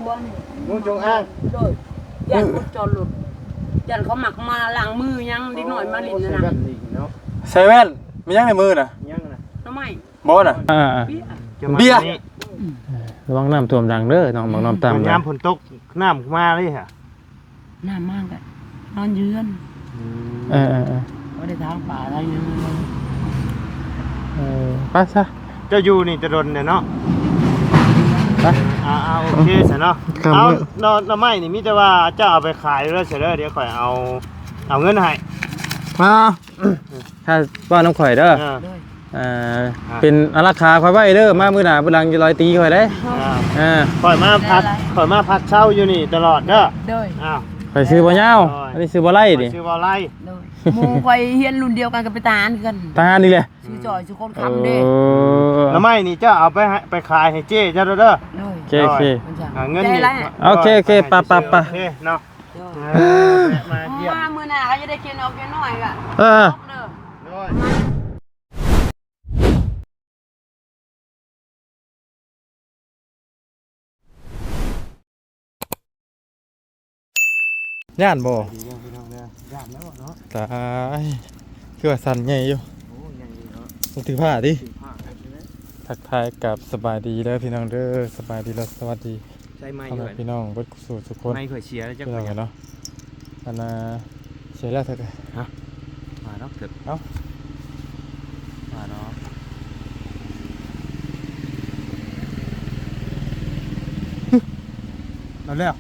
ບໍ່ນີ້ ງູຈົງອາງ ໂດຍ ຢ້ານຄົນຈອດລົດ ຢ້ານເຂົາມັກມາລ້າງມືຫຍັງ ເດັກນ້ອຍມາຫຼິ້ນນັ້ນນະ ໂອ້ ໃສ່ແວ່ນອີກເນາະ ໃສ່ແວ່ນ ມີຫຍັງໃນມືນະ? ຫຍັງນະ? ໜໍ່ໄມ້ ບໍ່ນະ ອ່າໆ ເບຍ ເບຍ ອືມ ລະວັງນ້ຳຖ້ວມຫຼັງເດີນ້ອງ ບັກນ້ອງຕາມ ຍາມຝົນຕົກນ້ຳມາເລີຍຫະ ນ້ຳມາກະນອນຢູ່ເຮືອນ ອືມ ເອີໆໆ ບໍ່ໄດ້ທາງປ່າທາງຫຍັງ ເອີ ໄປຊະ ເຈົ້າຢູ່ນີ້ແຕ່ດົນແລ້ວເນາະ ໄປ ອ່າໆ ໂອເຄຊະເນາະ ເອົາ ໜໍ່ ໜໍ່ໄມ້ນີ້ມີແຕ່ວ່າເຈົ້າເອົາໄປຂາຍເດີ ຊະເດີ ດຽວຂ້ອຍເອົາ ເອົາເງິນໃຫ້ ມາ ຖ້າເວົ້ານຳຂ້ອຍເດີ ເອີ ໂດຍ ອ່າ ອ່າ ເປັນອາລັກຂາຂ້ອຍໄວ້ເດີ ມາມື້ໜ້າມື້ຫຼັງຢ່າລອຍຕີຂ້ອຍເດ້ ອ່າ ອ່າ ຂ້ອຍມາພັກ ໄດ້ ຂ້ອຍມາພັກເຊົາຢູ່ນີ້ຕະຫຼອດເດີ ໂດຍ ອ້າວ ຂ້ອຍຊື່ບໍ່ຍາວ ໂດຍ ອັນນີ້ຊື່ບໍ່ໄລ່ນີ້ ຊື່ບໍ່ໄລ່ ໂດຍ ໝູ່ຂ້ອຍຮຽນລຸ້ນດຽວກັນກໍເປັນທະຫານຄືກັນ ທະຫານນີ້ແຫຼະ ຊື່ຈ່ອຍ ຊື່ຄົນຄຳເດ້ ເອີ ໜໍ່ໄມ້ນີ້ເຈົ້າເອົາໄປໃຫ້ ໄປຂາຍໃຫ້ເຈ້ເຈົ້າເດີ ໂດຍ ໂອເຄ ໂອເຄ ອ່າ ເງິນນີ້ ໂອເຄ ໂອເຄ ໄປໆໆ ໂອເຄເນາະ ໂດຍ ເອີ ແວະມາຢ້ຽມ ມາມື້ໜ້າກໍຈະໄດ້ກິນອອກກິນນ້ອຍກໍ ເອີ ເດີ ໂດຍ ຢ້ານບໍ່? ຕາຍ ຄືວ່າສັ່ນໃຫຍ່ຢູ່ ໂອ້ ໃຫຍ່ຢູ່ເນາະ ມັນຖືຜ້າຕິ ຖືຜ້າ ທັກທາຍກັບສະບາຍດີເດີພີ່ນ້ອງເດີ ສະບາຍດີ ແລະ ສະຫວັດດີ ໃຊ້ໄມ້ ພໍ່ແມ່ພີ່ນ້ອງເບິດສູ່ສູ່ຄົນ ໄມ້ຂ້ອຍເສຍແລ້ວ ຈັກ ພີ່ນ້ອງເນາະ ອັນນ່າ ເສຍແລ້ວເຖິກ ຮະ ວ່າເນາະເຖິກ ເອົ້າ ວ່າເນາະ ເອົາແລ້ວ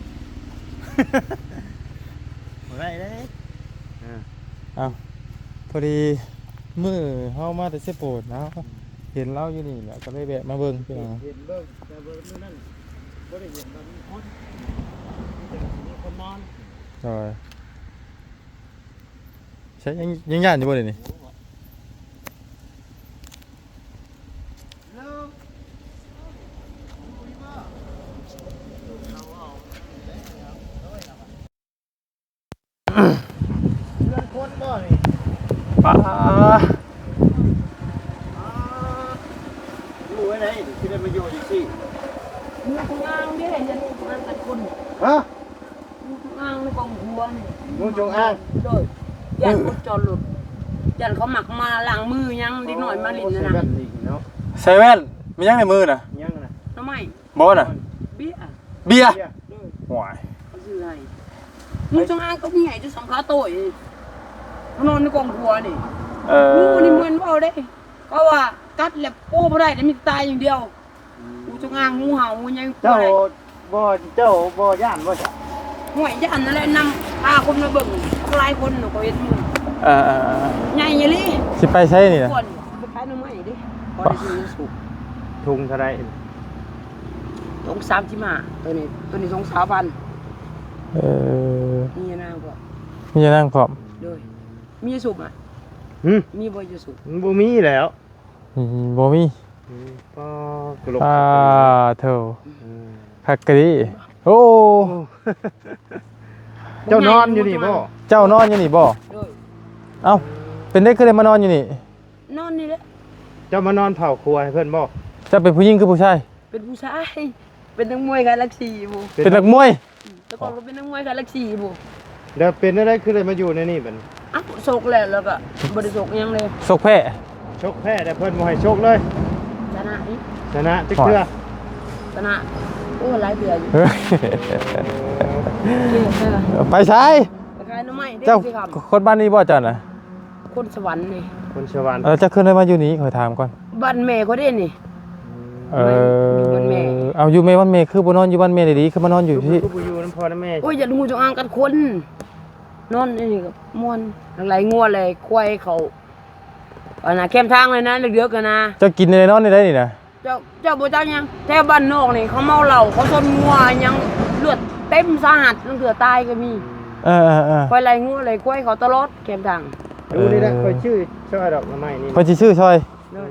ບໍ່ໄດ້ເດ້ ເອີ ເອົ້າ ພໍດີມື້ເຮົາມາແຕ່ເຊໂປນເນາະ ອືມ ເຫັນລາວຢູ່ນີ້ແຫຼະ ກໍເລີຍແວະມາເບິ່ງ ເຫັນ ພີ່ນ້ອງ ເຫັນເບິ່ງ ແຕ່ເບິ່ງມື້ນັ້ນບໍ່ໄດ້ເຫັນວ່າມີຄົນ ມີແຕ່ວ່າຊິມີຄົນນອນ ໂດຍ ໃຊ້ ຍັງ ຍັງຢ້ານຢູ່ບໍ່ດຽວນີ້? ເຮືອນຄົນບໍ່ນີ້? ປາ ຢູ່ໄວ້ໃດ ຊິໄດ້ມາຢູ່ຈັ່ງຊີ້? ຢູ່ຂ້າງລ່າງເດ້ ເຮືອນຄົນ ຮະ? ງູຈົງອາງໃນກອງຄົວນີ້ ງູຈົງອາງ ໂດຍ ຢ້ານຄົນຈອດລົດ ຢ້ານເຂົາມັກມາລ້າງມືຫຍັງ ເດັກນ້ອຍມາຫຼິ້ນນັ້ນນະ ໃສ່ແວ່ນ ມີຫຍັງໃນມືນະ? ຫຍັງນະ? ໜໍ່ໄມ້ ບໍ່ນະ? ເບຍ ເບຍ ໂດຍ ໂອ້ຍ ເຂົາຊື້ໃຫ້ ງູຈົງອາງກໍມີໃຫ້ຢູ່ສອງຂາໂຕ້ຍ ມານອນໃນກອງຄົວນີ້ ເອີ ງູນີ້ແມ່ນເວົ້າເດ້ ເຂົາວ່າກັດແລ້ວໂປ້ບໍ່ໄດ້ ແຕ່ມີແຕ່ຕາຍຢ່າງດຽວ. ອືມ ງູຈົງອາງ ງູເຫົ່າ ງູຫຍັງ ເຈົ້າ ບໍ່ໄດ້ ບໍ່ ເຈົ້າບໍ່ຢ້ານບໍ່ຊະ? ໂອ້ຍ ຢ້ານນັ້ນແຫຼະ ນຳພາຄົນມາເບິ່ງ ຫຼາຍຄົນເນາະ ເຂົາເຫັນໝູ່ ເອີໆໆ ໃຫຍ່ອີ່ຫຼີ ຊິໄປໃສນີ້ນະ? ກ່ອນ ໄປຂາຍໜໍ່ໄມ້ເດ້ ພໍໄດ້ຊື້ເຂົ້າສຸກ ທຸງເທົ່າໃດ? ທຸງສາມສິບຫ້າ ໂຕນີ້ ໂຕນີ້ທຸງຊາວພັນ ເອີ ມີຍານາງພ້ອມ ມີຍານາງພ້ອມ ໂດຍ ມີຢາສູບຫະ? ຫື? ມີບໍ່ຢາສູບ? ມັນບໍ່ມີແລ້ວ. ອືມ ບໍ່ມີ ອືມ ປ້າ ກະໂຫຼກ ອ່າ ໂທ້ ອືມ ຄັກກະດີ ໂອ້ ໂອ້ ເຈົ້ານອນຢູ່ນີ້ບໍ່? ເຈົ້ານອນຢູ່ນີ້ບໍ່? ໂດຍ ເອົ້າ ເປັນໄດ ຄືໄດ້ມານອນຢູ່ນີ້? ນອນນີ້ແຫຼະ ເຈົ້າມານອນເຝົ້າຄົວໃຫ້ເພິ່ນບໍ່? ເຈົ້າເປັນຜູ້ຍິງຄືຜູ້ຊາຍ? ເປັນຜູ້ຊາຍ ເປັນນັກມວຍຂາຍຫຼັກສີ່ພຸ້ນ ເປັນນັກມວຍ ອືມ ແຕ່ກ່ອນກໍເປັນນັກມວຍຂາຍຫຼັກສີ່ພຸ້ນ ແລ້ວເປັນແນວໃດຄືໄດ້ມາຢູ່ໃນນີ້ບັດນີ້? ເອົ້າ ຊົກແລ້ວ ແລ້ວກໍບໍ່ໄດ້ຊົກຫຍັງເລີຍ ຊົກແພ້ ຊົກແພ້ ແຕ່ເພິ່ນບໍ່ໃຫ້ຊົກເລີຍ ຊະນະນີ້ ຊະນະຈັກເທື່ອ? ໂອ້ຍ ຊະນະ ໂອ້ ຫຼາຍເທື່ອຢູ່ ເອີ ໄປໃສ? ໄປຂາຍໜໍ່ໄມ້ເດ້ ເຈົ້າ ຊິຄ່ຳ ຄົນບ້ານນີ້ບໍ່ເຈົ້ານະ? ຄົນສະຫວັນນີ້ ຄົນສະຫວັນ ເອີ ເຈົ້າຄືໄດ້ມາຢູ່ນີ້ ຂ້ອຍຖາມກ່ອນ ບ້ານແມ່ຂ້ອຍເດ້ນີ້ ເອີ ຢູ່ບ້ານແມ່ ເອົາ ຢູ່ແມ່ ບ້ານແມ່ ຄືບໍ່ນອນຢູ່ບ້ານແມ່ດີໆ ຄືມານອນຢູ່ພີ້ ຄືບໍ່ຢູ່ນຳພໍ່ນຳແມ່ ໂອ້ຍ ຢ້ານງູຈົງອາງກັດຄົນ ນອນຢູ່ນີ້ກໍມ່ວນ ໄລ່ງົວໄລ່ຄວາຍເຂົາ ອັນນ່າ ແຄມທາງເລີຍນະ ເດິກໆ ຫັ້ນນະ ເຈົ້າກິນໄດ້ນອນໄດ້ນີ້ນະ ເຈົ້າ ເຈົ້າບໍ່ຈັກຫຍັງ ແຖວບ້ານນອກນີ້ເຂົາເມົາເຫຼົ້າ ເຂົາຊົນງົວຫຍັງ ເລືອດເຕັມສາຫັດ ລາງເທື່ອຕາຍກໍມີ ເອີໆໆ ຂ້ອຍໄລ່ງົວໄລ່ຄວາຍເຂົາຕະຫຼອດແຄມທາງ ເອີ ນີ້ແຫຼະ ຂ້ອຍຊື້ຊ່ອຍດອກໜໍ່ໄມ້ນີ້ ຂ້ອຍຊິຊື້ຊ່ອຍ ເອີ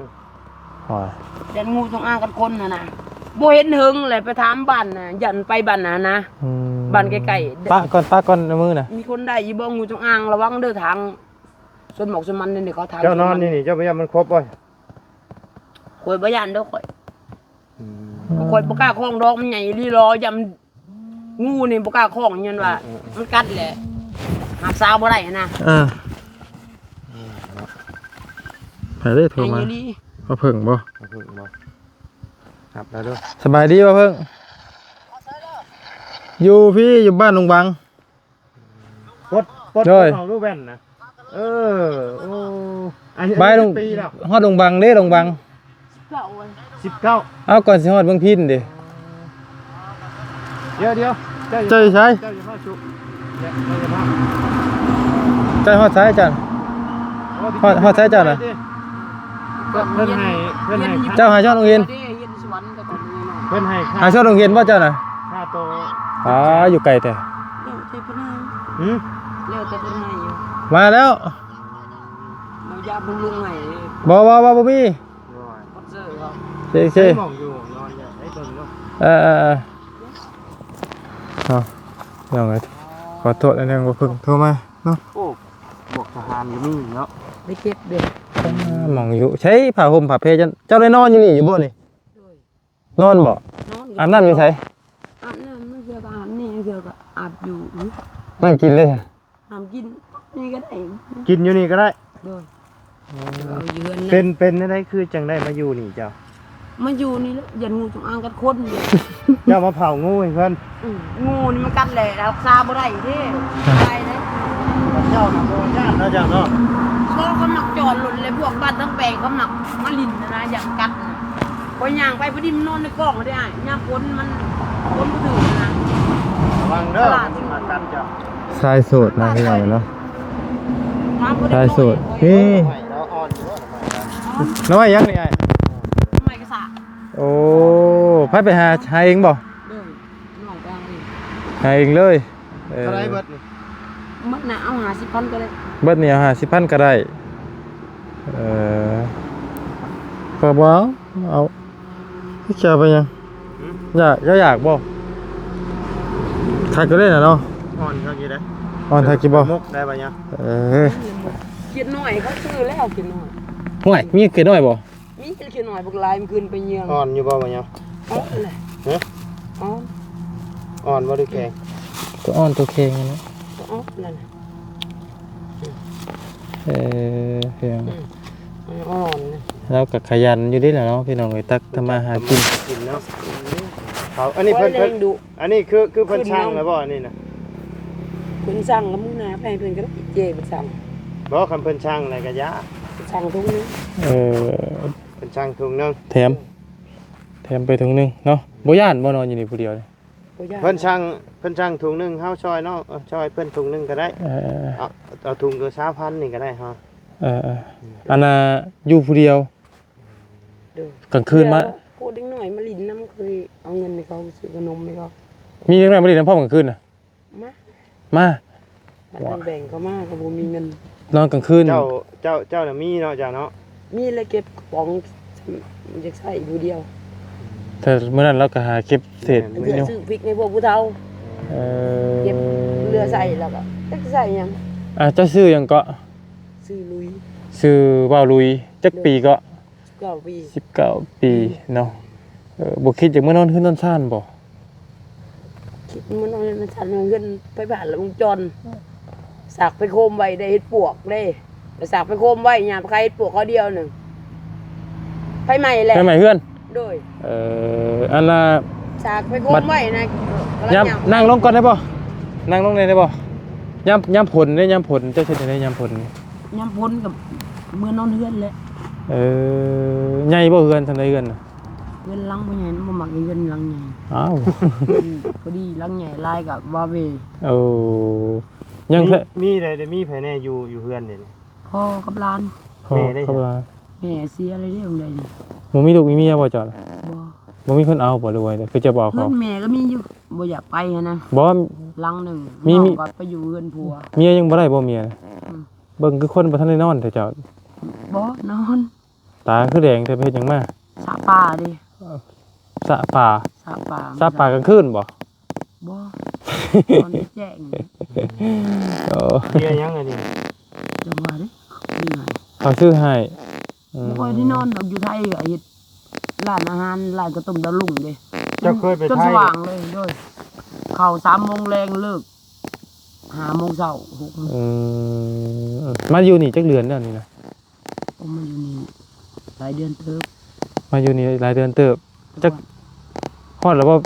ໂອ້ຍ ຢ້ານງູຈົງອາງກັດຄົນຫັ້ນນະ ບໍ່ເຫັນເຫິງແຫຼະ ໄປຖາມບ້ານນະ ຢ້ານໄປບ້ານນະນະ ອືມ ບ້ານໃກ້ໆ ປະກ່ອນ ປະກ່ອນ ເອົາມືນະ ມີຄົນໄດ້ຢູ່ບໍ່ງູຈົງອາງ ລະວັງເດີ ທາງສວນໝອກສວນມັນນີ້ ເຂົາຖາມ ເຈົ້ານອນຢູ່ນີ້ ເຈົ້າບໍ່ຢ້ານມັນຄົບບໍ່? ຂ້ອຍບໍ່ຢ້ານດອກຂ້ອຍ ອືມ ຂ້ອຍບໍ່ກ້າຄອງດອກ ມັນໃຫຍ່ອີ່ຫຼີ ລໍຢ້ານ ງູນີ້ບໍ່ກ້າຄອງ ຍ້ອນວ່າ ເອີໆໆ ມັນກັດແຫຼະ ຮັບສາວບໍ່ໄດ້ຫັ້ນນະ. ເອີ ໃຜເດ້ໂທມາ? ພໍ່ເຜິ້ງບໍ່? ພໍ່ເຜິ້ງບໍ່? ຮັບແລ້ວເດີ. ສະບາຍດີບໍ່ເຜິ້ງ? ຢູ່ພີ້ ຢູ່ບ້ານດົງວັງ. ປົດ ປົດ ໂດຍ ປົດອອກລູກແວ່ນນະ. ເອີ ໂອ້ ອາຍຸ ບາຍລົງ ຈັກປີແລ້ວ? ຮອດດົງບັງເດ້ ດົງບັງ ສິບເກົ້າ ສິບເກົ້າ. ເອົາ ກ່ອນຊິຮອດເມືອງພີນເດ້. ດຽວ ດຽວ ເຈົ້າຢູ່ໃສ? ເຈົ້າຢູ່ພາກຊຸ ເຈົ້າຢູ່ພາກ ເຈົ້າຮອດໃສເຈົ້າ? ຮອດ ຮອດໃສເຈົ້ານະ? ເພິ່ນໃຫ້ ເພິ່ນໃຫ້ ເຈົ້າຫາຮອດໂຮງຮຽນ ເພິ່ນໃຫ້ ຫາຮອດໂຮງຮຽນບໍ່ເຈົ້ານະ? ຄ່າໂຕ ອ່າ ຢູ່ໄກແທ້. ແລ້ວແຕ່ເພິ່ນໃຫ້ ຫື? ແລ້ວແຕ່ເພິ່ນໃຫ້ຢູ່. ມາແລ້ວ ເຮົາຢາກບຳລຸງໃຫ້. ບໍ່ ບໍ່ ບໍ່ ບໍ່ມີ. ໂອ້ຍ ໂອເຄ ໂອເຄ ໃຊ້ໝ່ອງຢູ່ ໝ່ອງນອນຢູ່ ໃຫ້ເບິ່ງເນາະ. ເອີ ເອີ ເອີ ເອົາ ພີ່ນ້ອງເອີຍ ຂໍໂທດອັນນັ້ນ ບໍ່ເພິ່ງໂທມາເນາະ. ໂອ້ ໝວກທະຫານກໍມີເນາະ ໄດ້ເກັບເດ້. ອ່າ ໝ່ອງຢູ່ ໃຊ້ຜ້າຫົ່ມຜ້າແພ ເຈົ້າ ເຈົ້າໄດ້ນອນຢູ່ນີ້ຢູ່ບໍ່ນີ້? ໂດຍ ນອນບໍ່? ນອນ ອາບນ້ຳຢູ່ໃສ? ອາບນ້ຳ ບາງເທື່ອກໍອາບນີ້ ບາງເທື່ອກໍອາບຢູ່. ອື ນ້ຳກິນເດ້? ນ້ຳກິນ ນີ້ກໍໄດ້ ກິນຢູ່ນີ້ກໍໄດ້. ໂດຍ ເອົາຢູ່ເຮືອນນະ. ເປັນ ເປັນແນວໃດ ຄືຈັ່ງໄດ້ມາຢູ່ນີ້ເຈົ້າ? ມາຢູ່ນີ້ແຫຼະ ຢ້ານງູຈງອາງກັດຄົນ. ເຈົ້າມາເຝົ້າງູໃຫ້ເພິ່ນ? ອື ງູນີ້ມັນກັດແຫຼະ ຮັກສາບໍ່ໄດ້ເດ້ ຕາຍເດ້. ເຈົ້ານະບໍ່ຢ້ານເນາະ ເຈົ້າເນາະ? ບໍ່ ເຂົາມັກຈອດລົດ ແລະພວກບ້ານທາງແປງເຂົາມັກມາຫຼິ້ນນະ ຢ້ານກັດນະ. ຂ້ອຍຍ່າງໄປພໍດີມັນນອນໃນກ້ອງເດ້ອ້າຍ ຍາມຝົນມັນ ຝົນບໍ່ຖືກນະ. ລະວັງເດີ ມັນຊິມາກັດເຈົ້າ. ຊາຍໂສດນະ ພີ່ນ້ອງເນາະ ຊາຍໂສດ. ນີ້ ໜໍ່ໄມ້ຫຍັງນີ້ອ້າຍ? ໜໍ່ໄມ້ກະສາ. ໂອ້ ໃຜໄປຫາ ຫາເອງບໍ່? ໂດຍ ນ້ອງໄປຫາເອງ ຫາເອງເລີຍ. ເອີ ເທົ່າໃດເບິດນີ້? ໝົດນະ ເອົາຫ້າສິບພັນກໍໄດ້. ເບິດນີ້ເອົາຫ້າສິບພັນກໍໄດ້. ເອີ ຂ້ອຍບໍ່ເອົາ ເອົາ ຈະເອົາໄປຫຍັງ? ຫື? ຢາກ ເຈົ້າຢາກບໍ່? ຄັກຢູ່ເດ້ນະເນາະ ອ່ອນຄັກຢູ່ເດ້. ອ່ອນຄັກຢູ່ບໍ່? ໝົກໄດ້ບໍ່ຍະ? ເອີ ຂຽດໜ້ອຍ ເຂົາຊື້ແລ້ວຂຽດໜ້ອຍ. ຫ້ວຍ ມີຂຽດໜ້ອຍບໍ່? ມີແຕ່ຂຽດໜ້ອຍບັກຫຼາຍ ມັນຂຶ້ນໄປເຍືອງ. ອ່ອນຢູ່ບໍ່ບັດນີ້? ອ່ອນແຫຼະ. ຮະ? ອ່ອນ. ອ່ອນບໍ່ ຫຼືແຂງ? ຕົວອ່ອນຕົວແຂງຫັ້ນນະ. ຕົວອ່ອນນັ້ນນະ. ເອີ ແຂງ. ອືມ ມັນອ່ອນນະ. ລາວກໍຂະຫຍັນຢູ່ເດ້ລະເນາະ ພີ່ນ້ອງເອີຍ ຕັກທຳມາຫາກິນ. ກິນເນາະ. ເຂົາ ອັນນີ້ເພິ່ນ ເພິ່ນ ອັນນີ້ຄື ຄືເພິ່ນສັ່ງແລ້ວບໍ່ ອັນນີ້ນະ? ເພິ່ນສັ່ງແລ້ວມື້ໜ້າໄປໃຫ້ເພິ່ນກໍໄດ້ ເຈ້ເພິ່ນສັ່ງ. ບໍ່ ຄັນເພິ່ນສັ່ງແລ້ວກໍຢ່າ. ເພິ່ນສັ່ງຖົງໜຶ່ງ. ເອີ ເພິ່ນສັ່ງຖົງໜຶ່ງ ແຖມ ແຖມໄປຖົງໜຶ່ງເນາະ. ບໍ່ຢ້ານບໍ່ ນອນຢູ່ນີ້ຜູ້ດຽວນີ້? ບໍ່ຢ້ານ. ເພິ່ນສັ່ງ ເພິ່ນສັ່ງຖົງໜຶ່ງ ເຮົາຊ່ອຍເນາະ ເອີ ຊ່ອຍເພິ່ນຖົງໜຶ່ງກໍໄດ້. ເອີ ເອົາ ເອົາຖົງກໍຊາວພັນນີ້ກໍໄດ້ເຮົາ. ເອີ ເອີ ອັນນ່າ ຢູ່ຜູ້ດຽວ. ໂດຍ. ກາງຄືນມາ ດຽວພວກເດັກນ້ອຍມາຫຼິ້ນນຳ ເຄີຍເອົາເງິນໃຫ້ເຂົາຊື້ຂະໜົມໃຫ້ເຂົາ. ມີເດັກນ້ອຍມາຫຼິ້ນນຳພ້ອມກາງຄືນນະ? ມາ ມາ ມາແບ່ງເຂົ້າມາ ກໍບໍ່ມີເງິນ. ນອນກາງຄືນ ເຈົ້າ ເຈົ້າ ເຈົ້ານະມີເນາະ ເຈົ້າເນາະ? ມີແລ້ວເກັບກະປ໋ອງ ຢາກໃຊ້ຜູ້ດຽວ. ແຕ່ມື້ນັ້ນລາວກໍຫາເກັບເສດ ແມ່ນ ຢູ່ ຊື້ພິກໃຫ້ພວກຜູ້ເຖົ້າ. ເອີ ເກັບເຫຼືອໃຊ້ ແລ້ວກໍຈັກຊິໃຊ້ຫຍັງ. ອ່າ ເຈົ້າຊື່ຫຍັງເກາະ? ຊື່ລຸຍ. ຊື່ບ່າວລຸຍ. ຈັກປີເກາະ? ສິບເກົ້າປີ. ສິບເກົ້າປີເນາະ. ເອີ ບໍ່ຄິດຢາກເມືອນອນເຮືອນນອນຊານບໍ່? ຄິດເມືອນອນເຮືອນນອນຊານ ເຮືອນໄຟຟ້າລັດວົງຈອນ ສາກໄຟໂຄມໄວ້ໄດ້ເຮັດປວກເດ້ ໄປສາກໄຟໂຄມໄວ້ ຍ່າງໄປຂາຍເຮັດປວກເຂົາດຽວໜຶ່ງ ໄຟໄໝ້ແຫຼະ ໄຟໄໝ້ເຮືອນ. ໂດຍ. ເອີ ອັນນ່າ ສາກໄຟໂຄມໄວ້ນະ ຍາມ ນັ່ງລົງກ່ອນໄດ້ບໍ່? ນັ່ງລົງແດ່ໄດ້ບໍ່? ຍາມ ຍາມຝົນເດ້ ຍາມຝົນ ເຈົ້າເຮັດຈັ່ງໃດຍາມຝົນ? ຍາມຝົນກໍເມືອນອນເຮືອນແຫຼະ. ເອີ ໃຫຍ່ບໍ່ເຮືອນ? ສ່ຳໃດເຮືອນນະ? ເຮືອນຫຼັງບໍ່ໃຫຍ່ ບໍ່ມັກເຮືອນຫຼັງໃຫຍ່. ອ້າວ ພໍດີຫຼັງໃຫຍ່ຫຼາຍກໍວາເວ. ໂອ້ ຍັງ ມີ ແທ້ ມີໃດ ໄດ້ມີໃຜແດ່ຢູ່ ຢູ່ເຮືອນນີ້? ພໍ່ກັບຫຼານ. ພໍ່ກັບຫຼານ. ແມ່ເສຍແລ້ວເດ້ ບໍ່ມີລູກມີເມຍບໍ່ເຈົ້າ? ບໍ່. ບໍ່ມີຄົນເອົາບໍ່ ຫຼືວ່າຄືຈະບໍ່ເອົາເຂົາ? ເຮືອນແມ່ກໍມີຢູ່ ບໍ່ຢາກໄປຫັ້ນນະ. ບໍ່ ຫຼັງໜຶ່ງ ມີ ນ້ອງກໍໄປຢູ່ເຮືອນຜົວ. ເມຍຍັງບໍ່ໄດ້ບໍ່ເມຍ? ອືມ. ເບິ່ງຄືຄົນບໍ່ທັນໄດ້ນອນແທ້ເຈົ້າ. ບໍ່ນອນ. ຕາຄືແດງແທ້ ໄປເຮັດຫຍັງມາ? ສະປາເດ້. ເອີ ສະປາ. ສະປາ. ສະປາກາງຄືນບໍ່? ບໍ່ ນອນແຈ້ງ. ໂອ້ ເບຍຫຍັງອັນນີ້? ຈັງຫວະເດ້ ເຂົາຊື້ໃຫ້. ອືມ ບໍ່ຄ່ອຍໄດ້ນອນດອກ ຢູ່ໄທກໍເຮັດຮ້ານອາຫານ ຮ້ານເຂົ້າຕົ້ມດາວລຸງເດ້. ເຈົ້າເຄີຍໄປໄທ? ຈົນສະຫວ່າງເລີຍ. ໂດຍ. ເ ເຂົ້າສາມໂມງແລງ ເລີກຫ້າໂມງເຊົ້າ ຫົກໂມງ. ອືມ ມາຢູ່ນີ້ຈັກເດືອນແລ້ວນີ້ນະ? ໂອ້ ມາຢູ່ນີ້ຫຼາຍເດືອນເຕີບ. ມາຢູ່ນີ້ຫຼາຍເດືອນເຕີບ. ຈັກຮອດແລ້ວບໍ່?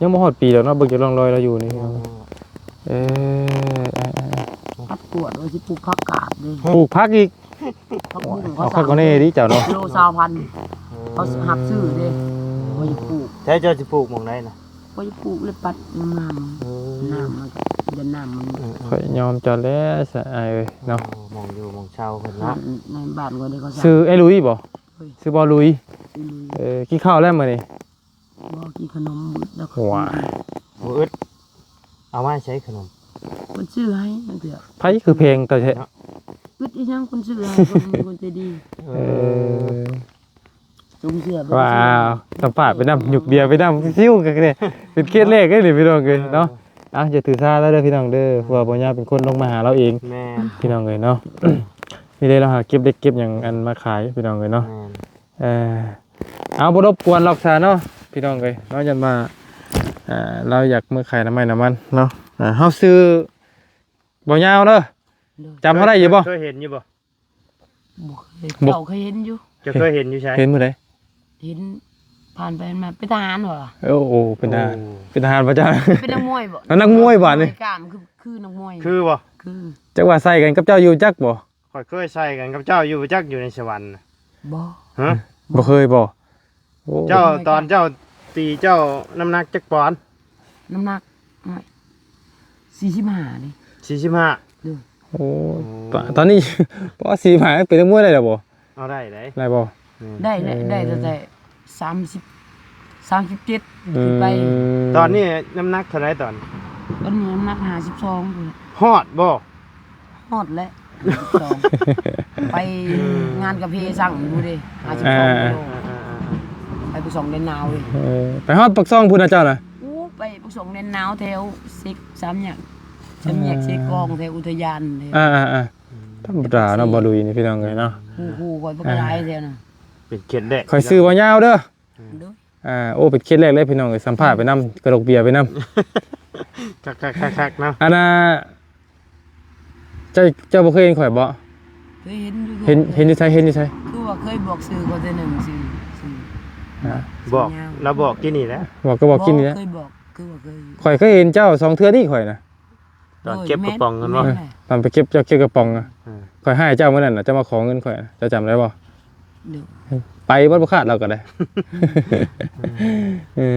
ຍັງບໍ່ຮອດປີດອກເນາະ ເບິ່ງຈາກຮ່ອງລອຍລາວຢູ່ນີ້. ໂອ້ ເອີ ເອີ ເອີ ຕັດກວດວ່າຊິປູກຜັກກາດເດ້. ປູກຜັກອີກ? ຜັກບຸ້ງເຂົາ ເອົາຄັກກວ່າແນ່ເດ້ເຈົ້າເນາະ. ໂລຊາວພັນ ເຂົາຮັບຊື້ເດ້. ບໍ່ຢາກປູກ. ໃສເຈົ້າຊິປູກໝ່ອງໃດນະ? ຂ້ອຍປູກແລ້ວປັດງາມໆ. ເອີ ນ້ຳມັນກໍ ເດີນນ້ຳມັນ. ເອີໆ ຂ້ອຍຍອມເຈົ້າແລ້ວຊະອ້າຍເອີຍເນາະ. ໂອ້ ໝ່ອງຢູ່ໝ່ອງເຊົາເພິ່ນເນາະ. ໃນບ້ານຂ້ອຍເດ້ ເຂົາ ຊື່ອ້າຍລຸຍບໍ່? ເອີ ຊື່ບໍ່ລຸຍ? ຊື່ລຸຍ. ເອີ ກິນເຂົ້າແລ້ວມື້ນີ້? ບໍ່ ກິນຂະໜົມບຶດແລ້ວ. ວ້າຍ ບໍ່ອຶດ. ເອົາມາໃສຂະໜົມ? ເພິ່ນຊື້ໃຫ້ ເພິ່ນເທື່ອ. ໃຜຄືແພງແທ້? ອຶດອີຫຍັງ ເພິ່ນຊື້ໃຫ້ ເພິ່ນ ເພິ່ນໃຈດີ. ເອີ ເອີ ຈຸງເສື້ອ ວ້າວ ສຳພາດໄປນຳ ຍຸກເບຍໄປນຳ ຊິວກັນເດ້. ເປັນເຄສແລກເດ້ນີ້ພີ່ນ້ອງເອີຍເນາະ. ເອີ ອ່ະ ຢ່າຖືສາລາວເດີພີ່ນ້ອງເດີ ເອີ ເພາະວ່າບໍ່ຍາວເປັນຄົນລົງມາຫາລາວເອງ. ແມ່ນ ພີ່ນ້ອງເອີຍເນາະ. ນີ້ເດ້ລາວຫາເກັບເດັກເກັບຫຍັງ ອັນມາຂາຍພີ່ນ້ອງເອີຍເນາະ. ແມ່ນ ເອີ ເອົາ ບໍ່ລົບກວນຫຼອກຊະເນາະ ພີ່ນ້ອງເອີຍເນາະ. ຢ້ານວ່າ ເອີ ລາວຢາກເມືອຂາຍນ້ຳໄມ້ນ້ຳມັນເນາະ. ເຮົາຊື່ບໍ່ຍາວເດີ. ໂດຍ ຈຳເຮົາໄດ້ຢູ່ບໍ່? ເຄີຍເຫັນຢູ່ບໍ່? ບໍ່ເຄີຍ. ບໍ່ ເຈົ້າເຄີຍເຫັນຢູ່. ເຈົ້າເຄີຍເຫັນຢູ່ໃສ? ເຫັນມື້ໃດ? ເຫັນຜ່ານໄປຜ່ານມາ. ເປັນທະຫານບໍ່ລະ? ໂອ້ ເປັນທະຫານ. ໂອ້ ເປັນທະຫານບໍ່ເຈົ້າ? ເປັນນັກມວຍບໍ່? ນັກມວຍບາດນີ້ ກ້າມຄື ຄືນັກມວຍ. ຄືບໍ່? ຄື. ຈັກວ່າໃສ່ກັນກັບເຈົ້າຢູ່ຈັກບໍ່? ຂ້ອຍເຄີຍໃສ່ກັນກັບເຈົ້າຢູ່ຈັກ ຢູ່ໃນສະຫວັນນະ. ບໍ່. ຮະ? ບໍ່ເຄີຍບໍ່? ໂອ້ ເຈົ້າ ຕອນເຈົ້າຕີເຈົ້ານ້ຳໜັກຈັກປອນ? ນ້ຳໜັກ ໂອ້ຍ ສີ່ສິບຫ້ານີ້. ສີ່ສິບຫ້າ. ໂດຍ. ໂອ້ ຕອນ ຕອນນີ້ ບໍ່ ສີ່ສິບຫ້າ ເປັນນັກມວຍໄດ້ແລ້ວບໍ່? ເອົາ ໄດ້ໄດ໋. ໄດ້ບໍ່? ອືມ ໄດ້ແຫຼະ. ເອີ ໄດ້ຕັ້ງແຕ່ສາມສິບ ສາມສິບເຈັດ ອືມ ຂຶ້ນໄປ. ຕອນນີ້ນ້ຳໜັກເທົ່າໃດຕອນ? ຕອນນີ້ນ້ຳໜັກຫ້າສິບສອງພຸ້ນແຫຼະ. ຮອດບໍ່? ຮອດແລ້ວ ຫ້າສິບສອງ ໄປງານກາເຟສັ່ງຢູ່ເດ້ ຫ້າສິບສອງກິໂລ. ເອີ ເອີ ເອີ ໄປປາກຊ່ອງແດນນາວເດ້. ເອີ ໄປຮອດປາກຊ່ອງພຸ້ນນະເຈົ້ານະ? ໂອ້ ໄປປາກຊ່ອງແດນນາວ ແຖວເຊກ ສາມແຍກ ສາມແຍກເຊກອງ ແຖວອຸທະຍານເດ້. ອ່າໆ ທຳມະດາເນາະ ບໍ່ລຸຍນີ້ພີ່ນ້ອງເອີຍເນາະ. ໂອ້ໂຫ ຂ້ອຍບັກຫຼາຍແທ້ນະ. ເປັນເຂດແດກ ຂ້ອຍຊື່ບໍ່ຍາວເດີ. ໂດຍ. ອ່າ ໂອ້ ເປັນເຂດແລກເລີຍພີ່ນ້ອງເອີຍ ສຳພາດໄປນຳ ກະດົກເບຍໄປນຳ ຄັກໆໆໆ ເນາະ. ອັນນ່າ ເຈົ້າ ເຈົ້າບໍ່ເຄີຍເຫັນຂ້ອຍບໍ່? ເຄີຍເຫັນຢູ່. ເຫັນ ເຫັນຢູ່ໃສ? ເຫັນຢູ່ໃສ? ຄືວ່າເຄີຍບອກຊື່ຂ້ອຍເທື່ອໜຶ່ງ ຊື່ ຊື່ ອ່າ ບອກ ລາວບອກກິນນີ້ແຫຼະ. ບອກ ກໍບອກກິນນີ້ແຫຼະ. ເຄີຍບອກ ຄືວ່າເຄີຍ ຂ້ອຍເຄີຍເຫັນເຈົ້າສອງເທື່ອນີ້ຂ້ອຍນະ. ຕອນເກັບກະປ໋ອງນັ້ນບໍ່? ເອີ ຕອນໄປເກັບ ເຈົ້າເກັບກະປ໋ອງນະ. ເອີ ຂ້ອຍໃຫ້ເຈົ້າມື້ນັ້ນນະ ເຈົ້າມາຂໍເງິນຂ້ອຍນະ ເຈົ້າຈຳໄດ້ບໍ່? ໂດຍ. ໄປບໍ່ ບໍ່ຂາດລາວກໍໄດ້. ເອີ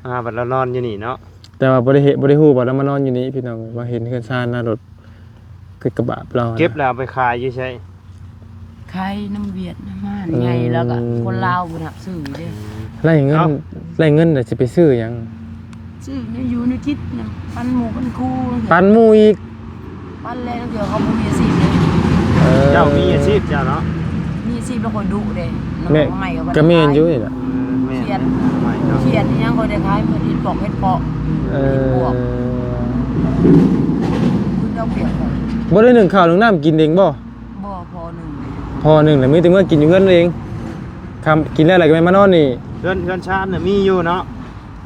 ອ່າ ບັດລາວນອນຢູ່ນີ້ເນາະ. ແຕ່ວ່າບໍ່ໄດ້ເຫັນ ບໍ່ໄດ້ຮູ້ວ່າລາວມານອນຢູ່ນີ້ພີ່ນ້ອງ ມາເຫັນເຮືອນຊານນະ ລົດ ຄືກະບາບລາວ. ເກັບແລ້ວເອົາໄປຂາຍຢູ່ໃສ? ຂາຍນຳຫວຽດນາມ ຮ້ານໃຫຍ່ ແລ້ວກໍຄົນລາວເພິ່ນຮັບຊື້ເດ້. ໄດ້ເງິນ ເອົ້າ ໄດ້ເງິນແລ້ວຊິໄປຊື້ຫຍັງ? ຊື້ແນວຢູ່ແນວກິນນະ ປັນໝູ່ປັນຄູ່. ປັນໝູ່ອີກ? ປັນແລ້ວ ເທື່ອເຂົາບໍ່ມີອາຊີບເດ້. ເອີ ເຈົ້າມີອາຊີບເຈົ້າເນາະ? ມີອາຊີບແລ້ວຂ້ອຍດຸເດ້. ແມ່ນ ນ້ອງໃໝ່ກໍບໍ່ໄດ້ຂາຍ ກໍແມ່ນຢູ່ນີ້ລະ. ເອີ ແມ່ນ ຂຽດ ນ້ອງໃໝ່ເນາະ ຂຽດອີຫຍັງກໍໄດ້ຂາຍ ເພິ່ນເຮັດປອກເຮັດປອກ. ເອີ ເພິ່ນເອົາປຽບຂ້ອຍ. ບໍ່ໄດ້ໜຶ້ງເຂົ້າໜຶ້ງນ້ຳກິນເອງບໍ່? ບໍ່ ພໍ່ໜຶ້ງເດ້. ພໍ່ໜຶ້ງແລ້ວມີແຕ່ເມືອກິນຢູ່ເຮືອນເອງ. ຄ່ຳກິນແລ້ວລະກໍແມ່ນມານອນນີ້. ເຮືອນ ເຮືອນຊານນະມີຢູ່ເນາະ?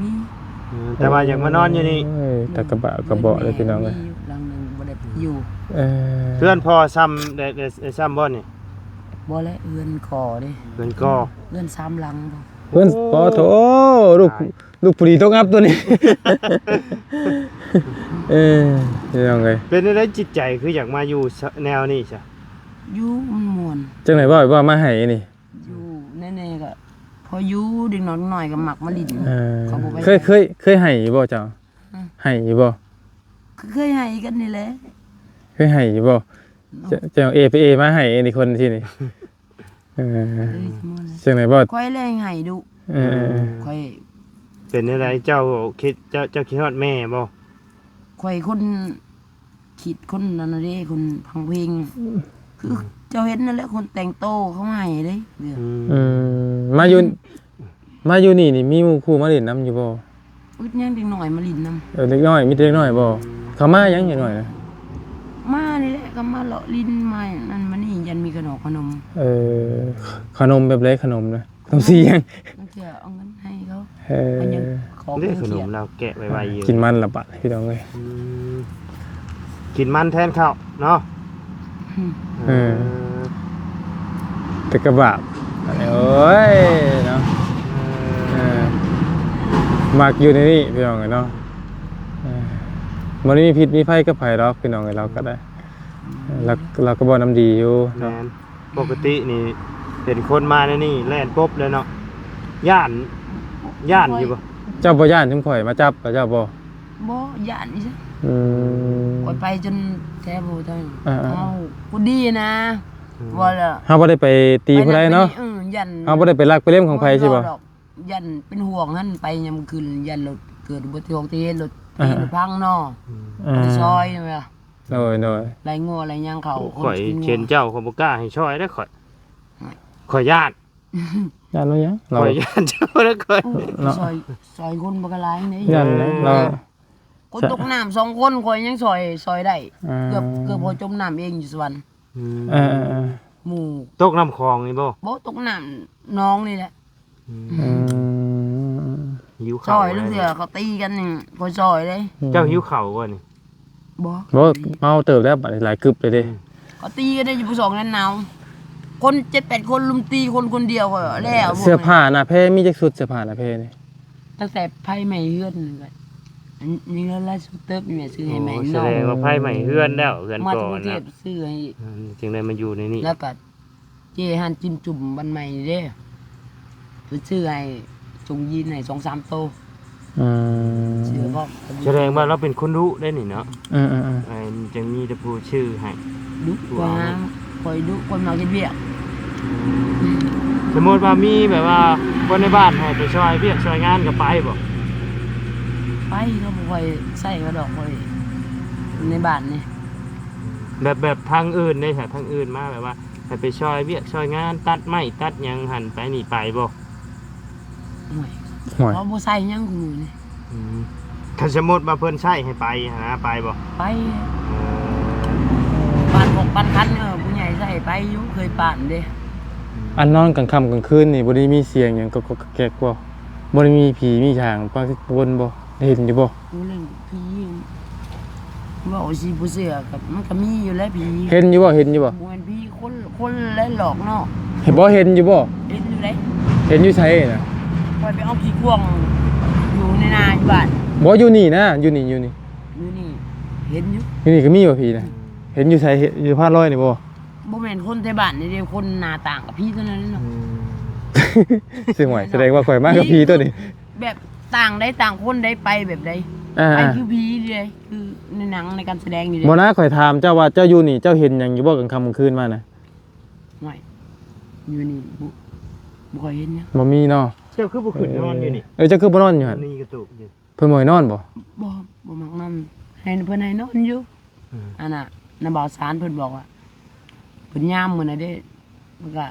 ມີ. ເອີ ແຕ່ວ່າຢາກມານອນຢູ່ນີ້. ໂອ້ຍ ຕາກະບະກະເບາະເລີຍພີ່ນ້ອງເອີຍ. ມີຢູ່ຫຼັງໜຶ່ງ ບໍ່ໄດ້ຢູ່. ເອີ ເຮືອນພໍ່ຊ້ຳ ໄດ້ ໄດ້ ໄດ້ຊ້ຳບໍ່ນີ້? ບໍ່ແຫຼະ ເຮືອນກໍເດ້. ເຮືອນກໍ ເຮືອນສາມຫຼັງ. ເຮືອນ ໂອ້ ປະໂທ້ ລູກ ຕາຍ ລູກຜູ້ດີຕົກອັບຕົວນີ້. ເອີ ພີ່ນ້ອງເອີຍ ເປັນແນວໃດຈິດໃຈຄືຢາກມາຢູ່ແນວນີ້ຊະ? ຢູ່ມັນມ່ວນ. ຈັ່ງໃດເວົ້າ ເວົ້າມາໃຫ້ນີ້. ຢູ່ແນ່ໆ ກໍພໍຢູ່ ເດັກນ້ອຍ ເດັກນ້ອຍກໍມັກມາຫຼິ້ນ. ເອີ ເຂົາບໍ່ໄປ ເຄີຍ ເຄີຍ ເຄີຍໃຫ້ຢູ່ບໍ່ເຈົ້າ? ຮະ? ໃຫ້ຢູ່ບໍ່? ເຄີຍໃຫ້ກັນນີ້ແຫຼະ. ເຄີຍໃຫ້ຢູ່ບໍ່? ເນາະ ເຈົ້າ ເຈົ້າເອໄປເອມາໃຫ້ນີ້ ຄົນທີ່ນີ້. ເອີ ຈັ່ງໃດບໍ່? ຂ້ອຍແລໃຫ້ດຸ. ເອີ ຂ້ອຍ ເປັນແນວໃດ ເຈົ້າຄິດ ເຈົ້າ ເຈົ້າຄິດຮອດແມ່ບໍ່? ຂ້ອຍຄົນ ຄິດຄົນນັ້ນນະເດ້ ຄົນຟັງເພງ ອືມ ຄືເຈົ້າເຫັນນັ້ນແຫຼະ ຄົນແຕ່ງໂຕເຂົາໃຫ້ເດ້. ອືມ ອືມ ມາຢູ່ ມາຢູ່ນີ້ນີ້ ມີໝູ່ຄູ່ມາຫຼິ້ນນຳຢູ່ບໍ່? ອຶດຫຍັງ ເດັກນ້ອຍມາຫຼິ້ນນຳ. ເອີ ເດັກນ້ອຍ ມີແຕ່ເດັກນ້ອຍບໍ່? ເຂົາມາຫຍັງເດັກນ້ອຍນະ? ມານີ້ແຫຼະ ກໍມາເລາະຫຼິ້ນ ມານັ້ນມານີ້ ຢ້ານມີຂະໜົມ ຂະໜົມ. ເອີ ຂະໜົມແບບໃດ ຂະໜົມນະ? ຂະໜົມສີຫຍັງ? ບາງເທື່ອເອົາເງິນໃຫ້ເຂົາ. ເອີ ເອົາຫຍັງ ເດ້ ຂະໜົມລາວແກະໄວໆຢູ່ ກິນມັນລະບາດ ພີ່ນ້ອງເອີຍ ອືມ ກິນມັນແທນເຂົ້າເນາະ ເອີ ເອີ ແຕ່ກະບາບ ໂອ້ຍເນາະ ເອີ ເອີ ມັກຢູ່ໃນນີ້ ພີ່ນ້ອງເອີຍເນາະ ເອີ ບໍ່ໄດ້ມີພິດມີໄພກັບໃຜດອກ ພີ່ນ້ອງເອີຍ ລາວກະໄດ້ ລາວ ລາວກະເວົ້ານຳດີຢູ່ເນາະ ແມ່ນ ປົກກະຕິນີ້ເຫັນຄົນມາໃນນີ້ແລ່ນປົບເລີຍເນາະ ຢ້ານ ຢ້ານຢູ່ບໍ່? ເຈົ້າບໍ່ຢ້ານຊຸມຂ້ອຍມາຈັບເຈົ້າບໍ່? ບໍ່ຢ້ານອີ່ຫຍັງ ອືມ ຂ້ອຍໄປຈົນແທ້ບໍ່ໄດ້ ເອີໆ ເຮົາຜູ້ດີນະ ອືມ ວ່າລະ ເຮົາບໍ່ໄດ້ໄປຕີຜູ້ໃດເນາະ ເອີ ຢ້ານ ເຮົາບໍ່ໄດ້ໄປລັກໄປເລັມຂອງໃຜຊິບໍ່? ຢ້ານເປັນຫ່ວງຫັ້ນ ໄປຍາມຄືນ ຢ້ານລົດເກີດອຸບັດຕິເຫດ ລົດຕີລົດພັງເນາະ ເອີ ໄປຊ່ອຍ ໂດຍໆ ໄລ່ງົວໄລ່ຫຍັງເຂົາ ຂ້ອຍເຫັນເຈົ້າ ຂ້ອຍບໍ່ກ້າໃຫ້ຊ່ອຍເດ້ຂ້ອຍ ຂ້ອຍຢ້ານ ຢ້ານວ່າຫຍັງ? ຂ້ອຍຢ້ານເຈົ້າເດີຂ້ອຍ ເນາະ ຊ່ອຍ ຊ່ອຍຄົນບໍ່ກະຫຼາຍນີ້ ຢ້ານແຫຼະ ເອີ ລາວ ຄົນຕົກນ້ຳສອງຄົນ ຂ້ອຍຍັງຊ່ອຍ ຊ່ອຍໄດ້ ອ່າ ເກືອບ ເກືອບພໍຈົມນ້ຳເອງຢູ່ສະຫວັນ ອືມ ເອີໆໆ ໝູ່ ຕົກນ້ຳຂອງນີ້ບໍ່? ບໍ່ ຕົກນ້ຳໜອງນີ້ແຫຼະ ອືມ ອືມ ຫິວເຂົ້າ ຊ່ອຍ ລາງເທື່ອເຂົາຕີກັນນີ້ ຂ້ອຍຊ່ອຍເດ້ ເຈົ້າຫິວເຂົ້າບໍ່ນີ້? ບໍ່ ບໍ່ ເມົາເຕີບແລ້ວ ບາດນີ້ຫຼາຍກຶບເລີຍເດ້ ອືມ ເຂົາຕີກັນໄດ້ຢູ່ສອງນັ້ນເອົາ ຄົນເຈັດແປດຄົນລຸມຕີຄົນຄົນດຽວກໍແລ້ວ ເສື້ອຜ້າໜ້າແພມີຈັກຊຸດ? ເສື້ອຜ້າໜ້າແພນີ້ ຕັ້ງແຕ່ໄຟໄໝ້ເຮືອນນັ້ນກໍ ອັນນີ້ກໍຫຼາຍສຸດເຕີບ ແມ່ຊື້ໃຫ້ແມ່ ໂອ້ ນ້ອງ ສະແດງວ່າໄຟໄໝ້ເຮືອນແລ້ວ ເຮືອນ ມາຈາກກຸງເທບ ຊື້ໃຫ້ ອືມ ຈຶ່ງໄດ້ມາຢູ່ໃນນີ້ ແລ້ວກໍເຈ້ຫັ້ນຈິ້ມຈຸ່ມບ້ານໃໝ່ເດ້ ເພິ່ນຊື້ໃຫ້ ສົ່ງຢີນໃຫ້ສອງສາມໂຕ ອືມ ສະແດງວ່າລາວເປັນຄົນດຸເດ້ນີ້ເນາະ ເອີໆໆ ອັນຈັ່ງມີແຕ່ຜູ້ຊື້ໃຫ້ ດຸ ຜູ້ເອົາໃຫ້ ຂ້ອຍຫາ ຂ້ອຍດຸ ຂ້ອຍມັກເຮັດວຽກ ອືມ ສົມມຸດວ່າມີແບບວ່າຄົນໃນບ້ານໃຫ້ໄປຊ່ອຍວຽກຊ່ອຍງານກໍໄປບໍ່? ໄປ ເຂົາບໍ່ຄ່ອຍໃຊ້ເຂົາດອກ ຂ້ອຍ ໃນບ້ານນີ້ ແບບ ແບບທາງອື່ນເດ້ ທາງອື່ນມາແບບວ່າ ໃຫ້ໄປຊ່ອຍວຽກຊ່ອຍງານ ຕັດໄມ້ຕັດຫຍັງຫັ້ນໄປນີ້ ໄປບໍ່? ໂອ້ຍ ໂອ້ຍ ເຂົາບໍ່ໃຊ້ຫຍັງຄູ່ມື້ນີ້ ອືມ ຄັນສົມມຸດວ່າເພິ່ນໃຊ້ໃຫ້ໄປຫັ້ນນະ ໄປບໍ່? ໄປ ເອີ ປານຂອງປານຄັນ ເອີ ຜູ້ໃຫຍ່ໃຊ້ໄປຢູ່ ເຄີຍປານເດ້ ອັນນອນກາງຄ່ຳກາງຄືນນີ້ ບໍ່ໄດ້ມີສຽງຫຍັງກອກໆແກກໆບໍ່? ບໍ່ໄດ້ມີຜີມີສາງມາວົນບໍ່? ເຫັນຢູ່ບໍ່? ໂອ້ ເລື່ອງຜີ ເວົ້າຊິບໍ່ເຊື່ອ ກໍມັນກໍມີຢູ່ແຫຼະຜີ ເຫັນຢູ່ບໍ່? ເຫັນຢູ່ບໍ່? ບໍ່ແມ່ນຜີ ຄົນ ຄົນແຫຼະຫຼອກເນາະ ເຫັນບໍ່? ເຫັນຢູ່ບໍ່? ເຫັນຢູ່ໃດ໋ ເຫັນຢູ່ໃສນະ? ຂ້ອຍໄປເອົາຂີ້ຂວ້າງຢູ່ໃນນາຢູ່ບ້ານ ບໍ່ ຢູ່ນີ້ນະ ຢູ່ນີ້ ຢູ່ນີ້ ຢູ່ນີ້ເຫັນຢູ່ ຢູ່ນີ້ກໍມີບໍ່ຜີນະ? ເຫັນຢູ່ໃສ? ເຫັນຢູ່ພາດລອຍນີ້ບໍ່? ບໍ່ແມ່ນຄົນແຖວບ້ານນີ້ເດ້ ຄົນໜ້າຕ່າງກັບຜີເທົ່ານັ້ນເນາະ ອືມ ຊິຫວຍ ສະແດງວ່າຂ້ອຍມາກັບຜີຕົວນີ້ ແບບຕ່າງໃດຕ່າງຄົນໃດ ໄປແບບໃດ ອ່າ ໄປຄືຜີເດ້ ຄືໃນໜັງໃນການສະແດງນີ້ເດ້ ບໍ່ນະ ຂ້ອຍຖາມເຈົ້າວ່າເຈົ້າຢູ່ນີ້ ເຈົ້າເຫັນຫຍັງຢູ່ບໍ່ກາງຄ່ຳກາງຄືນມານະ? ໂອ້ຍ ຢູ່ນີ້ບໍ່ ບໍ່ຄ່ອຍເຫັນຫຍັງ ບໍ່ມີເນາະ ເຈົ້າຄືບໍ່ຂຶ້ນນອນຢູ່ນີ້? ເອີ ເຈົ້າຄືບໍ່ນອນຢູ່ຫັ້ນ? ນີ້ກະຕຸກຢູ່ ເພິ່ນບໍ່ໃຫ້ນອນບໍ່? ບໍ່ ບໍ່ມັກນອນ ໃຫ້ ເພິ່ນໃຫ້ນອນຢູ່ ອືມ ອັນນ່າ ນຳບ່າວສານເພິ່ນບອກວ່າ ເພິ່ນຍາມມື້ນັ້ນເດ້ ມັນກະ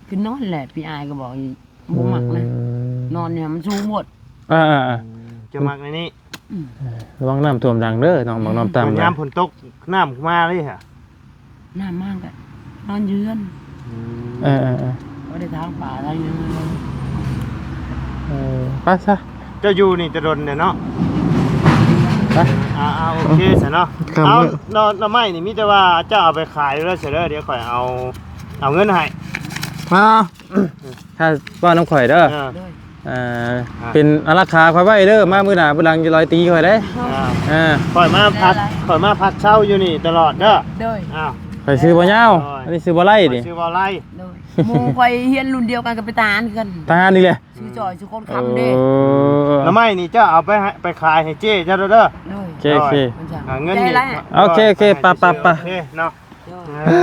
ຄືນອນແຫຼະ ພີ່ອ້າຍກໍບອກ ບໍ່ມັກນະ ອືມ ນອນຢູ່ຫັ້ນມັນສູງໂພດ ອ່າໆ ອືມ ເຈົ້າມັກໃນນີ້ ອືມ ເອີ ລະວັງນ້ຳຖ້ວມຫຼັງເດີ ນ້ອງ ບັກນ້ອງຕາມ ຍາມຝົນຕົກນ້ຳມາເລີຍຫະ ນ້ຳມາກະນອນຢູ່ເຮືອນ ອືມ ເອີໆໆ ບໍ່ໄດ້ທາງປ່າທາງຫຍັງເລີຍ ເອີ ໄປຊະ ເຈົ້າຢູ່ນີ້ຈະດົນແດ່ເນາະ ໄປ ອ່າໆ ໂອເຄຊະເນາະ ເອົາ ໜໍ່ ໜໍ່ໄມ້ນີ້ມີແຕ່ວ່າເຈົ້າເອົາໄປຂາຍເດີ ຊະເດີ ດຽວຂ້ອຍເອົາ ເອົາເງິນໃຫ້ ມາ ຖ້າເວົ້ານຳຂ້ອຍເດີ ເອີ ໂດຍ ອ່າ ອ່າ ເປັນອາລັກຂາຂ້ອຍໄວ້ເດີ ມາມື້ໜ້າມື້ຫຼັງຢ່າລອຍຕີຂ້ອຍເດ້ ອ່າ ອ່າ ຂ້ອຍມາພັກ ຂ້ອຍມາພັກເຊົາຢູ່ນີ້ຕະຫຼອດເດີ ໂດຍ ອ້າວ ຂ້ອຍຊື່ບໍ່ຍາວ ໂດຍ ອັນນີ້ຊື່ບໍ່ໄລ່ນີ້ ຂ້ອຍຊື່ບໍ່ໄລ່ ໂດຍ ໝູ່ຂ້ອຍຮຽນລຸ້ນດຽວກັນກໍເປັນທະຫານຄືກັນ ທະຫານນີ້ແຫຼະ ຊື່ຈ່ອຍຊື່ຄົນຄຳເດ້ ເອີ ໜໍ່ໄມ້ນີ້ເຈົ້າເອົາໄປໃຫ້ ໄປຂາຍໃຫ້ເຈ້ເຈົ້າເດີ ໂດຍ ໂອເຄ ໂອເຄ ອ່າ ເງິນນີ້ ໂອເຄ ໂອເຄ ໄປໆໆ ໂອເຄເນາະ ໂດຍ ເອີ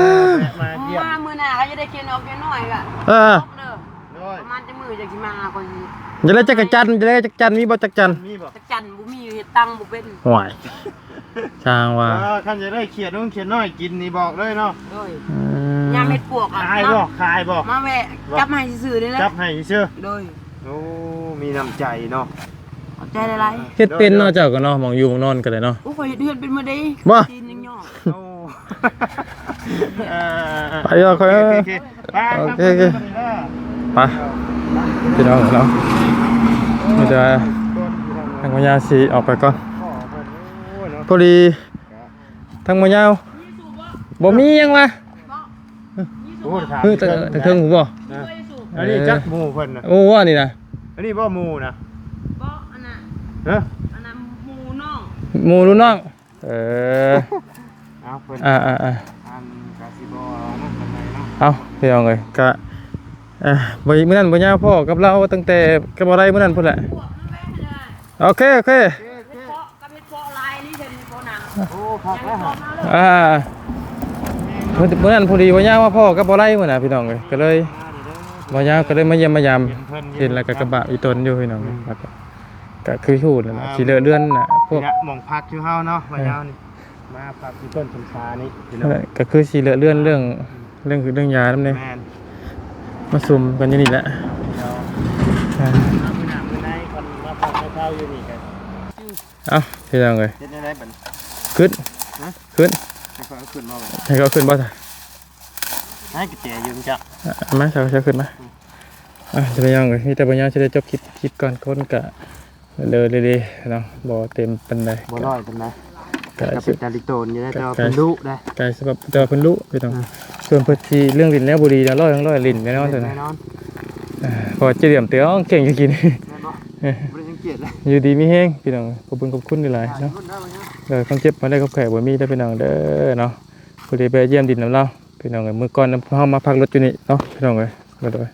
ມາມື້ໜ້າເຂົາຈະໄດ້ຂຽນອອກຂຽນນ້ອຍກະ ເອີ ໂດຍ ປະມານຈັກມື້ຈັ່ງຊິມາຫາຂ້ອຍ ຢາກໄດ້ຈັກກະຈັນ ຢາກໄດ້ຈັກກະຈັນ ມີບໍ່ຈັກກະຈັນ? ມີບໍ່? ຈັກກະຈັນບໍ່ມີ ເຮັດຕັງບໍ່ເປັນ ໂອ້ຍ ຊ່າງວ່າ ເອີ ຄັນຢາກໄດ້ຂຽນໜຸ່ງຂຽນນ້ອຍກິນນີ້ບອກເລີຍເນາະ ໂດຍ ອືມ ຍາມເຮັດປວກອະ ຂາຍບໍ່? ຂາຍບໍ່? ມາແວະ ຈັບໃຫ້ຊື່ໆນີ້ແຫຼະ ຈັບໃຫ້ຊື່ໆ ໂດຍ ໂອ້ ມີນ້ຳໃຈເນາະ ຂອບໃຈຫຼາຍໆ ເຮັດເປັນເນາະ ເຈົ້າກໍເນາະ ໝ່ອງຢູ່ໝ່ອງນອນກໍໄດ້ເນາະ ໂອ້ ຂ້ອຍເຮັດເຮືອນເປັນໝົດເດ້ ບໍ່ ຕີນຍັງຫຍໍ້ ໂອ້ ເອີ ໄປເດີ ໂອເຄ ໂອເຄ ໄປ ໂອເຄ ໂອເຄ ໄປ ພີ່ນ້ອງເນາະ ມີແຕ່ວ່າ ທາງບໍ່ຍາວຊິອອກໄປກ່ອນ ພໍດີທາງບໍ່ຍາວບໍ່ມີຫຍັງວະ. ໂອ້ ເອີ ທາງເທິງພຸ້ນບໍ່? ອັນນີ້ຈັກໝູ່ເພິ່ນນະ? ໂອ້ ອັນນີ້ນະ? ອັນນີ້ບໍ່ໝູ່ນະ? ບໍ່ ອັນນັ້ນ ຮະ? ອັນນັ້ນໝູ່ນ້ອງ ໝູ່ລຸ້ນນ້ອງ. ເອີ ເອົາເພິ່ນ ອ່າໆໆ ອັນກະຊິບໍ່ນັ້ນປານໃດເນາະ. ເອົາ ພີ່ນ້ອງເອີຍ ກະ ອ່າ ບໍ່ ມື້ນັ້ນບໍ່ຍາວພໍ້ກັບລາວຕັ້ງແຕ່ກັບບໍ່ໄດ້ມື້ນັ້ນພຸ້ນແຫຼະ. ໂອເຄ ໂອເຄ ກັບເຫັດເປາະ ກັບເຫັດເປາະຫຼາຍນີ້ ເຫັດເປາະໜັງ. ໂອ້ ຄັກແລ້ວ ອ່າ ມື້ ມື້ນັ້ນພໍດີບໍ່ຍາວມາພໍ້ກັບບໍ່ໄດ້ມື້ນະ ພີ່ນ້ອງເອີຍ ກະເລີຍບໍ່ຍາວກະເລີຍມາຢ້ຽມມາຢາມ ເຫັນແລ້ວກະກະບາກອີ່ຕົນຢູ່ ພີ່ນ້ອງເອີຍ. ກະຄືຮູ້ແລ້ວລະ ອ່າ ຊິເລາະເລື່ອນນະ ພວກ ນີ້ລະ ໝ່ອງພັກຢູ່ເຮົາເນາະ ເອີ ວ່າຍາວນີ້ ມາພັກຢູ່ຕົ້ນຊົນຊານີ້ ພີ່ນ້ອງ ກະຄືຊິເລາະເລື່ອນເລື່ອງ ອ່າ ເລື່ອງ ເລື່ອງຢານຳແດ່ ແມ່ນ ມາຊຸມກັນຢູ່ນີ້ແຫຼະ ດຽວ ອ່າ ມາມື້ໜ້າມື້ໃນ ຄັນມາພັກມາເຊົາຢູ່ນີ້ກະ ເອົ້າ ພີ່ນ້ອງເອີຍ ເຮັດແນວໃດບັດນີ້? ຂຶ້ນ ຮະ? ຂຶ້ນ ໃຫ້ເຂົາເອົາຂຶ້ນບໍ່ບັດນີ້? ໃຫ້ເຂົາເອົາຂຶ້ນບໍ່ຊະ? ໃຫ້ກະແຈຢູ່ນຳຈັກ ອ່ະ ມາ ເຈົ້າ ເຈົ້າຂຶ້ນມາ ອ່ະ ພີ່ນ້ອງເອີຍ ມີແຕ່ບໍ່ຍາວຊິໄດ້ຈົບຄລິບ ຄລິບກ່ອນ ຄົນກະເລີເລເນາະ ບໍ່ເຕັມປານໃດ ບໍ່ຮ້ອຍປານໃດ ກະ ກະເປັນຕາລິໂຕນຢູ່ໄດ໋ ກະ ແຕ່ວ່າເພິ່ນດຸໄດ໋ ກະສະບັບ ແຕ່ວ່າເພິ່ນດຸພີ່ນ້ອງ ອ່າ ສ່ວນເພິ່ນຊິເລື່ອງຫຼິ້ນແນວບໍ່ດີນະ ຮ້ອຍທັງຮ້ອຍ ຫຼິ້ນແນ່ນອນ ແນ່ນອນ ເອີ ເພາະວ່າເຈດຽມເຕີອງແຂ່ງຢູ່ກີ້ນີ້ ແມ່ນບໍ່? ເອີ ບໍ່ໄດ້ສັງເກດເລີຍ ຢູ່ດີມີແຮງພີ່ນ້ອງ ຂອບຄຸນ ຂອບຄຸນຫຼາຍໆເນາະ ອ່າ ເດີ ຄວາມເຈັບມາໄດ້ ຄວາມໄຂ້ບໍ່ມີເດີພີ່ນ້ອງເດີເນາະ ຜູ້ໃດໄປຢ້ຽມດິນນຳລາວ ພີ່ນ້ອງເອີຍ ມື້ກ່ອນເຮົາມາພັກລົດຢູ່ນີ້ເນາະ ພີ່ນ້ອງເອີຍ ໂດຍ